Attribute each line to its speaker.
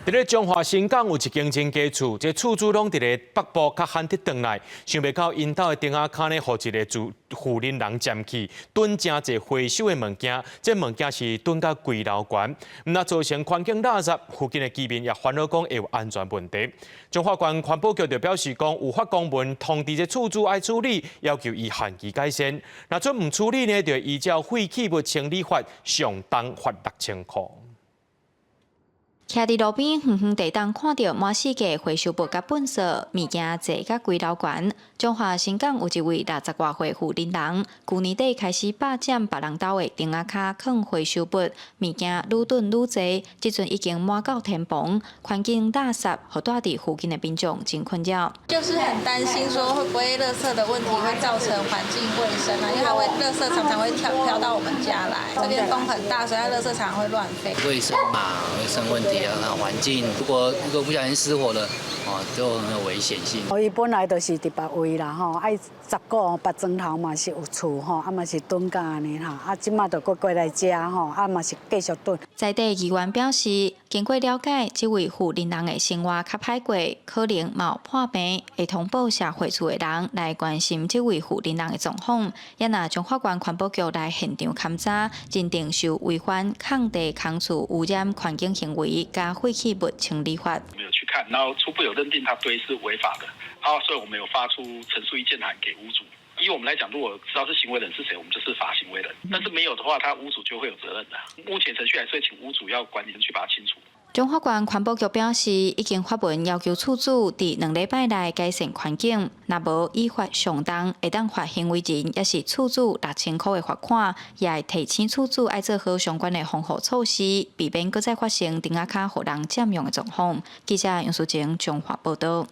Speaker 1: 佇咧彰化新港有一間真家厝，這厝主攏佇咧北部較罕得轉來，想袂到𪜶兜的燈仔跤呢，予一个厝婦人人佔去，囤誠濟回收的物件，這物件是囤甲規樓懸，毋但造成環境垃圾，附近的居民也煩惱講會有安全問題。彰化縣環保局就表示講，有發公文通知這厝主愛處理，要求伊限期改善。若準毋處理呢，就會依照廢棄物清理法上重罰6000箍。
Speaker 2: 徛佇路邊，遠遠地當看著滿四界回收物佮糞埽，物件濟甲規樓懸。彰化新港有一位六十外歲婦人，舊年底開始霸佔別人兜的燈仔跤，囥回收物，物件愈囤愈濟，這陣已經滿到天棚，環境垃圾，予蹛佇附近的民眾真困擾。
Speaker 3: 就是很擔心說會不會垃圾的問題會造成環境衛生啊，因為它會垃圾常常會飄飄到我們家來，這邊風很大，所以它垃圾常常會亂飛。
Speaker 4: 衛生嘛，衛生問題。環境，如果不小心失火了，哦，就很有危險性。
Speaker 5: 伊本來就是佇別位啦，吼，愛十個別磚頭嘛是有厝吼，啊嘛是囤甲按呢吼，啊這馬就閣過來遮吼，啊嘛是繼續囤。
Speaker 2: 在地議員表示，經過了解，這位婦人的生活較歹過，可能嘛有破病，會通報社會處的人來關心這位婦人的狀況。也若彰化縣環保局來現場勘查，認定受違反空地空厝污染環境行為佮廢棄物清理法。
Speaker 6: 我們有去看，然後初步有認定他堆是違法的，啊，所以我們有發出陳述意見函給屋主。以我們來講，如果知道是行為人是誰，我們就是罰行為人；但是沒有的話，他屋主就會有責任的。目前程序還是會請屋主要管理人去把它清除。
Speaker 2: 彰化縣環保局表示，已經發文要求厝主佇2禮拜內改善環境，若無依法上重，會當罰行為人，抑是厝主6000箍的罰款，也會提醒厝主愛做好相關的防護措施，避免閣再發生燈仔跤予人佔用的狀況。記者楊淑晶彰化報導。